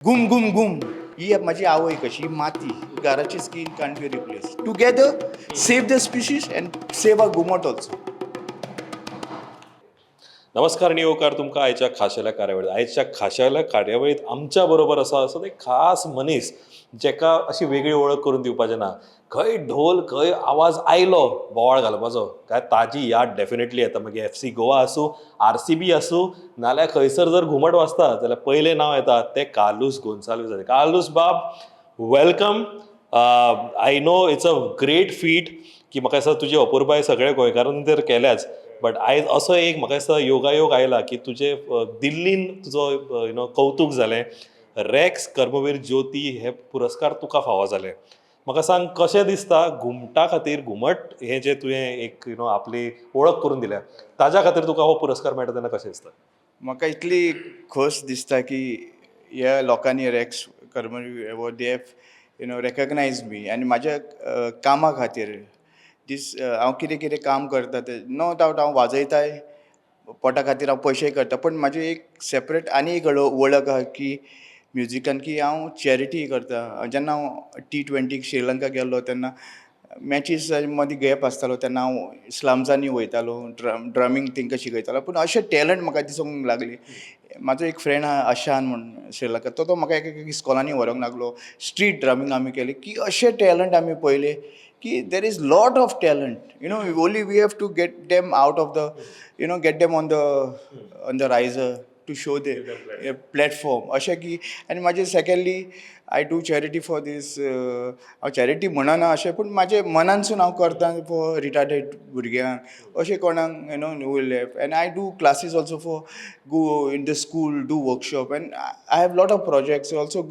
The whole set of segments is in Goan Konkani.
गुम गुम गुम. ही माझी आवय कशी, ही माती. घराची skin can't be replace. Together save the species and save a घुमट also. नमस्कार आणि येवकार तुमकां आयच्या खाशेल्या कार्यावळीत. आयच्या खाशेल्या कार्यावळीत आमच्या बरोबर आसा असो एक खास मनीस, जेका अशी वेगळी वळख करून दिवपाचें ना. खंय ढोल, खंय आवाज आयलो बोवाळ घालपाचो काय ताजी याद डेफिनेटली येता. मागीर एफसी गोवा आसूं, आरसीबी आसूं, नाल्यार खंयसर जर घुमट वाजता जाल्यार पयलें नांव येता तें कार्लूस गोन्साल्वीस. कार्लूस बाब, welcome. I know it's a great feat की म्हाका दिसता तुजी अपुरबाय सगळ्या गोंयकारांनी तर केल्याच, बट आयज असो एक म्हाका दिसता योगायोग आयला की तुजे दिल्लीन तुजो you know कौतूक जालें. रॅक्स कर्मवीर ज्योती हे पुरस्कार तुका फावो जाले. म्हाका सांग, कशें दिसता घुमटा खातीर, घुमट हें जें तुवें एक you know आपली वळख करून दिल्या, ताज्या खातीर तुका हो पुरस्कार मेळटा तेन्ना कशें दिसता? म्हाका इतली खोस दिसता की ह्या लोकांनी Rex Karmaveer award, they have recognize me आनी म्हाज्या कामा खातीर. दीस हांव कितें कितें काम करता तें, नो डावट, हांव वाजयताय, पोटा खातीर हांव पयशे करता, पूण म्हाजी एक सेपरेट आनी एक वळख आहा की म्युजिकान की हांव चॅरिटी करता. जेन्ना हांव टी20 श्रीलंका गेल्लो तेन्ना मॅचीस मदीं गॅप आसतालो तेन्ना हांव स्लम्सांनी वयतालो, ड्रमींग तांकां शिकयतालो. पूण अशें टॅलंट म्हाका दिसूंक लागली. म्हाजो एक फ्रेंड आहा अशान म्हूण श्रीलंका, तो म्हाका एक एक इस्कॉलांनी व्हरूंक लागलो. स्ट्रीट ड्रमींग आमी केली की अशें टॅलंट आमी पळयलें की there is lot of talent. Only we have to get them out of the you know get them on the riser to show the platform अशें की. आनी म्हाजें secondly, I do charity for this. हांव चॅरिटी म्हणना अशें, पूण म्हाजे मनानसून हांव करता फॉर रिटार्डेड भुरग्यांक, अशें कोणाक will have. And I do classes also for go in the school, do workshop, and I have lot of projects also.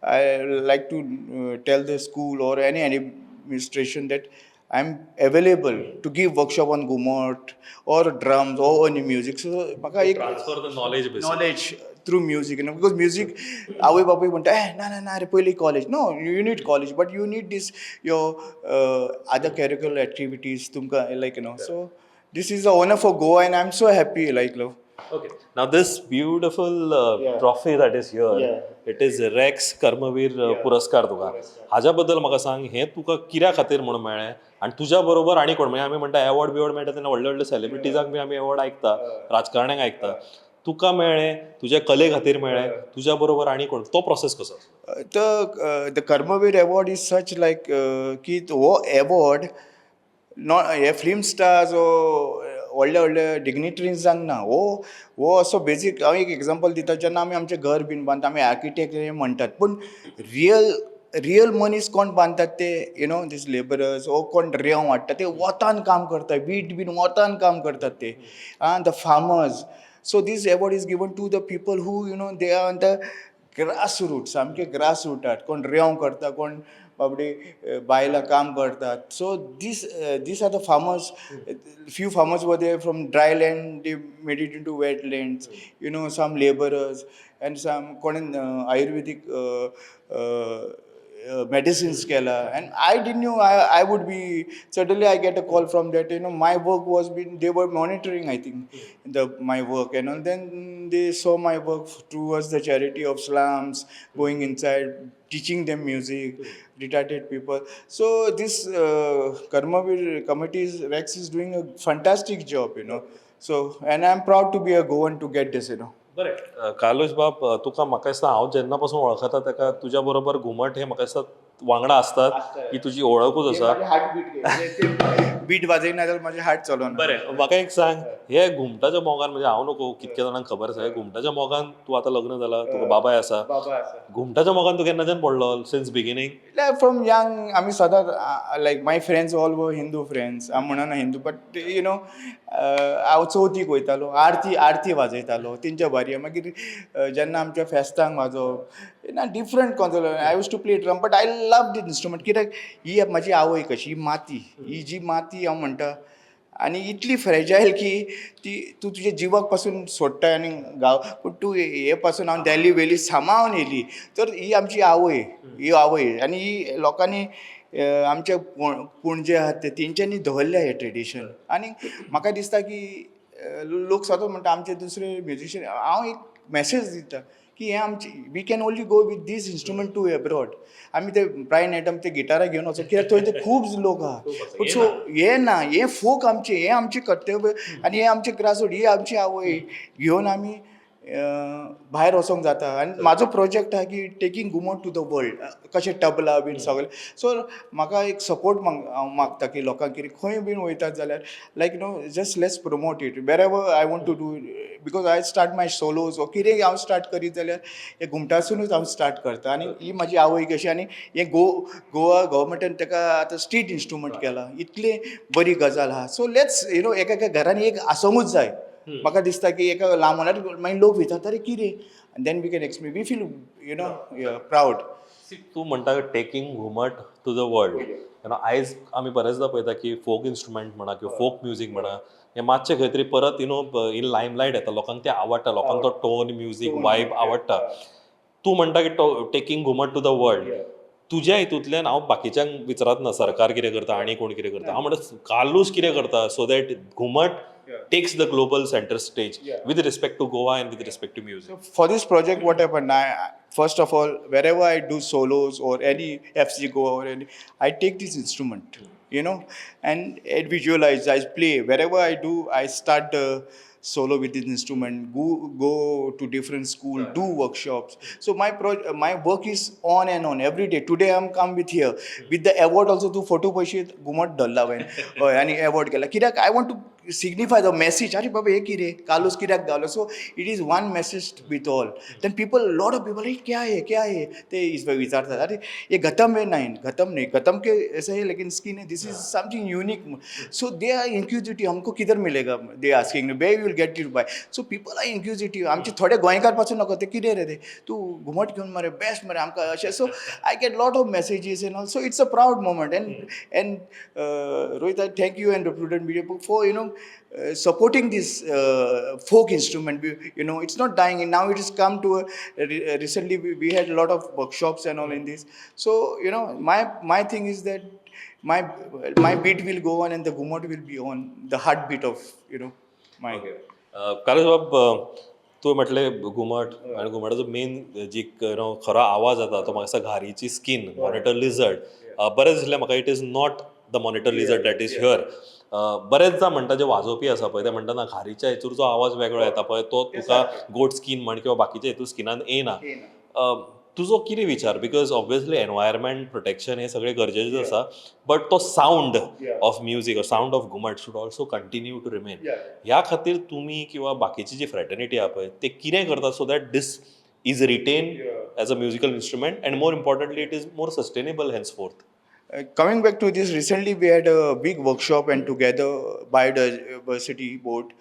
I like to tell the school or any administration that I am available to give workshop on घुमट or drums or any music. So म्हाका एक transfer the knowledge. Knowledge through music, because music, आवय बापूय म्हणटा, ए ना ना ना रे, पयलीं college. No, you need college, but you need this your other curricular activities तुमकां like so this is a honour for Goa and I am so happy like love. Okay. Now this beautiful trophy that is here, it is Rex Karmaveer पुरस्कार तुका. हाज्या बद्दल म्हाका सांग, हें तुका कित्या खातीर म्हणून मेळ्ळें आनी तुज्या बरोबर आनी कोण? म्हणजे आमी म्हणटा अवॉर्ड बिवॉर्ड मेळटा तेन्ना व्हडले व्हडले सेलिब्रिटीजांक बी आमी अवॉर्ड आयकता, राजकारण्यांक आयकता. तुका मेळ्ळें, तुज्या कले खातीर मेळ्ळें, तुज्या बरोबर आनी कोण, तो प्रोसेस कसो आसलो? The Karmaveer award is such like की हो award not hey film stars व्हडले व्हडले डिग्निटरीजांक ना. हो असो बेजीक हांव एक एग्जाम्पल दिता. जेन्ना आमी आमचें घर बीन बांदता, आमी आर्किटेक्ट हे म्हणटात, पूण रियल रियल मनीस कोण बांदतात ते you know these labourers वो कोण रेंव हाडटा, ते वतान काम करता, वीट बीन वतान काम करतात ते, आं, the farmers. So this award is given to the people who they are on the grass root, सामके ग्रास रुटार कोण रेंव करता, कोण बाबडी बायलां काम करतात. So these are the farmers. Few farmers were there from dry land, they made it into wet lands, some labourers and some कोणें आयुर्वेदीक medicines केला. And I didn't knew I would be, suddenly I get a call from that my work was been, they were monitoring, I think, the my work and then they saw my work towards the charity of slums, going inside, teaching them music, retarded people. So this Karmavir committees, Rex is doing a fantastic job. So, and I'm proud to be a Goan to get this. बरें, कार्लोस बाब, तुका म्हाका दिसता हांव जेन्ना पासून वळखता ताका तुज्या बरोबर घुमट हे म्हाका दिसता वांगडा आसतात, ही तुजी वळखूच आसा. हार्ट बीट बीट वाजयना जाल्यार म्हाजें हार्ट चलना. बरें, म्हाका एक सांग, हे घुमटाच्या मोगान, म्हणजे हांव नको, कितक्या जाणांक खबर आसा, हे घुमटाच्या मोगान तूं आतां लग्न जाला, तुका बाबाय आसा. बाबा आसा. घुमटाच्या मोगान तूं केन्नाच्यान पडलो, since beginning? From young. आमी सदांच, like my friends all were Hindu friends. हांव म्हणना हिंदू, बट you know हांव चवथीक वयतालो, आरती आरती वाजयतालो तेंच्या बारये. मागीर जेन्ना आमच्या फेस्तांक वाजोवप ना, different console. I used to play drum, but I love this instrument कित्याक ही म्हाजी आवय कशी, ही माती, ही जी माती हांव म्हणटा आनी इतली फ्रेजायल की ती तूं तुज्या जिवाक पासून सोडटा आनी गांव, पूण तूं हे पासून हांव देली वेली सांबाळून येयली. तर ही आमची आवय, ही आवय आनी ही लोकांनी आमचे पणजे आहात ते तेंच्यांनी दवरल्या हें ट्रेडिशन. आनी म्हाका दिसता की लोक सदांच म्हणटा आमचे दुसरे म्युजिशियन, हांव एक मॅसेज दिता. की हें आमचें, we can only go with this instrument to abroad. आमी ते ब्रायन एडम ते गिटारा घेवन वचो कित्याक थंय ते खूब लोक आहा. सो हें ना, हें फोक आमचें, हें आमचें कर्तव्य आनी हें आमचें ग्रासरूट, ही आमची आवय घेवन आमी भायर वचोंक जाता. आनी म्हाजो प्रोजेक्ट आहा की taking Ghumat to the world, कशें तबला बीन सगळें. सो म्हाका एक सपोर्ट हांव मागता की लोकांक कितें खंय बीन वयतात जाल्यार, like just let's promote it wherever I want to do, because I start my solos or कितें हांव स्टार्ट करीत जाल्यार हे घुमटासुनूच हांव स्टार्ट करता. आनी ही म्हाजी आवय कशी आनी हें गोवा गव्हर्मेंटान ताका आतां स्टेट इन्स्ट्रुमंट केला, इतली बरी गजाल आहा. सो let's you know एका एका घरांनी एक आसोंकूच जाय. म्हाका दिसता की एका लांब मागीर लोक विचारता, अरे कितें, then we can explain, we feel proud. तूं म्हणटा taking Ghumat to the world. आयज आमी बरेचदा पळयता की फोक इन्स्ट्रुमेंट म्हणा किंवा फोक म्युजीक म्हणा, हें मातशें खंय तरी परत इन लायमलायट येता, लोकांक तें आवडटा, लोकांक तो टोन, म्युजीक, वायब आवडटा. तूं म्हणटा की taking Ghumat to the world, तुज्या हितूंतल्यान हांव बाकीच्यांक विचारत ना सरकार कितें करता आनी कोण कितें करता, हांव म्हणटा कार्लूस कितें करता so that Ghumat takes the global center stage with respect to Goa and with respect to music. For this project, what happened? I, first of all, wherever I do solos or any FC Goa or any, I take this instrument, and it visualize. I play wherever I do. I start the solo with this instrument. Go to different school, do workshops. So my work is on and on every day. Today I'm come with here with the award also. तूं फोटो पळयशीत, घुमट धरला हांवें, हय, आनी एवॉर्ड केला कित्याक I want to signify the message. अरे बाबा, हे कितें कालूस कित्याक गावलो? So it is one message with all. Then people, lot of people, हे क्या है, क्या है, ते इस विचारतात. अरे ये घटम है. नहीं, घटम नहीं, घटम के ऐसे है लेकिन स्किन है. This is something unique. So they are inquisitive, हमको किधर मिलेगा, they asking where will get it by. So people are inquisitive. आमचे थोडे गोंयकार पासून नको ते, कितें रे ते, तूं घुमट घेवन मरे, बेस्ट मरे आमकां अशें. So I get lot of messages and also it's a proud moment. And Rohit, I thank you and Prudent Media for supporting this folk instrument. It's not dying, and now it has come to a, recently we had a lot of workshops and all in this. So my thing is that my beat will go on and the Ghumat will be on the heartbeat of my. Carlos बाब, तूं म्हटलें घुमट आनी घुमटाचो मेन जी you know खरो आवाज जाता तो म्हाका दिसता घारीची स्कीन, मॉनिटर लिझर्ड. बरें दिसलें म्हाका, it is not the monitor lizard that is here. बरेचदा म्हणटा जे वाजोवपी आसा पळय, ते म्हणटा ना, घारीच्या हेतूर जो आवाज वेगळो येता पळय, तो तुका गोट स्कीन म्हण किंवा बाकीच्या हेतूर स्किनान येना. तुजो कितें विचार? Because obviously environment protection हे सगळें गरजेचें आसा, बट तो sound of music or sound of Ghumat should also continue to remain. ह्या खातीर तुमी किंवा बाकीची जी फ्रेटर्निटी आहा पळय, ते कितें करता so that this is retain as a musical instrument and, more importantly, it is more sustainable henceforth? Coming back to this, recently we had a big workshop and together biodiversity board,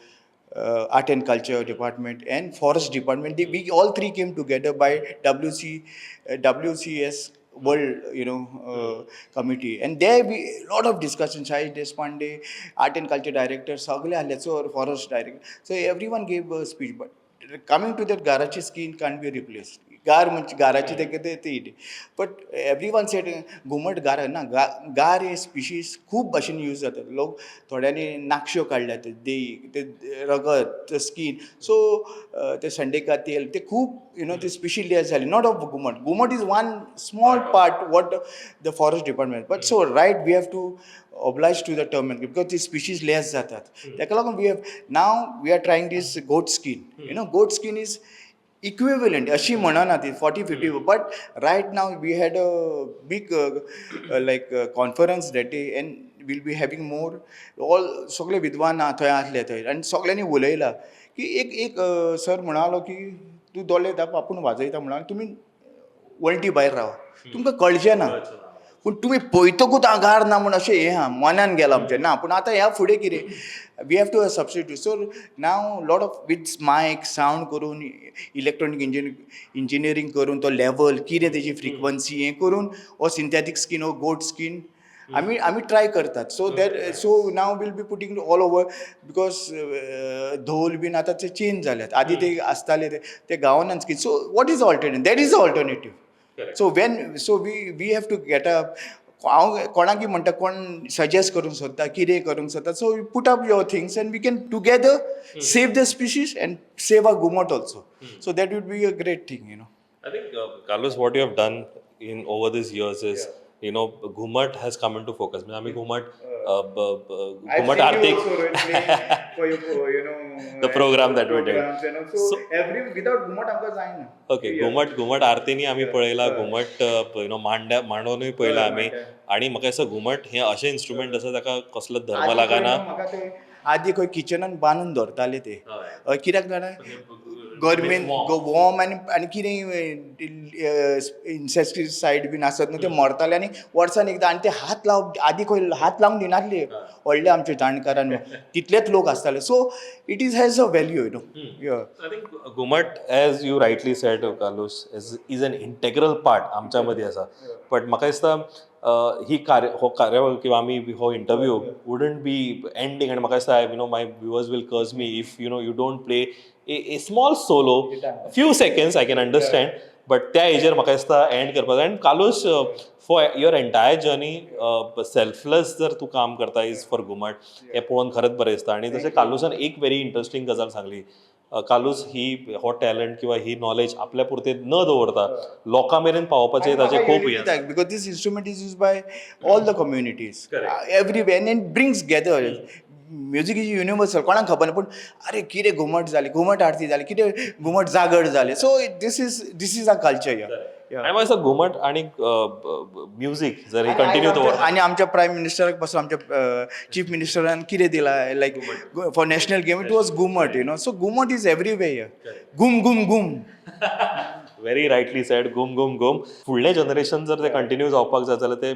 art and culture department and forest department. We all three came together by WCS World, committee, and there we lot of discussion. Shai Deshpande, art and culture director, सगळे आसले, so forest director. So everyone gave a speech, but coming to that, गाराची skin can't be replaced. गार म्हणजे गाराची ते कितें ती, बट एवरी वन सेड घुमट गार ना. गार हे स्पिशीज खूब भाशेन यूज जातात. लोक थोड्यांनी नाकश्यो काडल्यात, देही ते रगत, स्कीन, सो ते संडेका तेल, ते खूब you know ते स्पिशीज लेस जाली. Not of Ghumat. Ghumat is one small part what the forest department, but so right, we have to oblige to the term because ती स्पिशीज लेस जातात. ताका लागून we have now we are trying this goat skin. Goat skin is equivalent अशी म्हणना ती 40-50, but right now we had a big like conference that day and we'll be having more. All सगळे विद्वान थंय आसले थंय आनी सगळ्यांनी उलयला की एक एक सर म्हणालो की तूं दोळे धांप, आपूण वाजयता म्हणून तुमी वण्टी भायर रावा, तुमकां कळचें ना, पूण तुमी पळयतकूच गार ना म्हूण अशें हें आहा मनान गेलां आमचें ना. पूण आतां ह्या फुडें कितें, we have to substitute. So now lot of with mic sound करून, इलेक्ट्रॉनीक इंजिनियरींग करून, तो लेवल कितें, तेजी फ्रिक्वन्सी हें करून, हो सिंथेटीक स्कीन हो गोट स्कीन आमी ट्राय करतात. So that, so now we'll be putting all over because धोल बीन आतां ते चेंज जाल्यात. आदी ते आसताले ते गांवान skin. So what is alternative? That is alternative. So when so we have to get up. हांव कोणाकी म्हणटा, कोण सजेस्ट करूंक सोदता, कितें करूंक सोदता, so put up your things and we can together save the species and save a Ghumat also. So that would be a great thing. I think, Carlos, what you have done in over these years is, Ghumat has come into focus. म्हणजे आम्ही घुमट घुमट आरती for your The program that we did. Programs and all. So every without घुमट आमकां जायना. ओके, घुमट घुमट आरतीनी आमी पळयला, घुमट you know मांड्या मांडोनूय पळयला आमी. आणि म्हाका दिसता घुमट हें अशें इन्स्ट्रुमेंट आसा, ताका कसलोच धर्म आदी लागना. खंय न्हू म्हाका ते आदी खंय किचनान बांदून दवरताले ते. हय, कित्याक जाणा, गरमेन वॉर्म आनी कितें इन्सेक्टिसायड बीन आसत न्हू, ते मरताले. आनी वर्सान एकदां आनी ते हात लावप, आदी खंय हात लावंक दिनासले व्हडले आमचे जाणकारान, तितलेच लोक आसताले. So it is has a value. I think Ghumat, as you rightly said, Carlos, is an integral part आमच्या मदीं आसा. बट म्हाका दिसता ही कार्य हो कार्यावळ किंवा आमी हो इंटरव्यू वुडंट बी एंडींग आनी म्हाका दिसता my viewers will curse me if you don't play a small solo, few seconds, I can understand, but त्या हेजेर म्हाका दिसता एंड करपाक जाय. आनी Carlos, for your entire journey, selfless जर तूं काम करता is for घुमट, हें पळोवन खरेंच बरें दिसता. आनी तशें कार्लोसान एक व्हेरी इंट्रस्टींग गजाल सांगली. कार्लोस ही हो टॅलंट किंवा ही नॉलेज आपल्या पुरते न दवरता लोकां मेरेन पावोवपाचें ताचें खूब हें आसा. Because this instrument is used by all the communities everywhere and it brings together. Music is universal. कोणाक खबर ना, पूण अरे कितें घुमट जाली, घुमट आरती जाली, कितें घुमट जागर जालें. So this is a culture. आनी म्हाका दिसता घुमट आनी म्युजीक जर हे कंटिन्यू दवर आनी आमच्या प्रायम मिनिस्टराक पासून, आमच्या चीफ मिनिस्टरान कितें दिला, like for national game it was Ghumat. So Ghumat is everywhere. घुम घुम घुम. व्हेरी रायटली सेड, घुम घुम घुम. फुडलें जनरेशन जर ते कंटिन्यू जावपाक जाय जाल्यार ते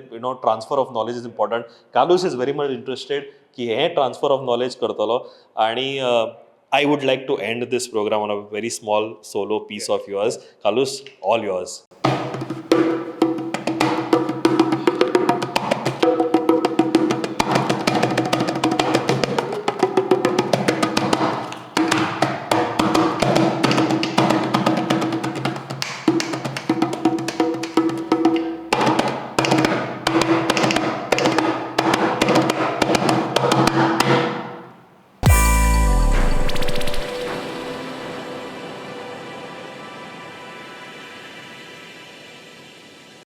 transfer of knowledge is important. Carlos is very much interested की हें ट्रान्सफर ऑफ नॉलेज करतलो. आनी I would like to end this program on a very small solo piece of yours. Carlos, all yours.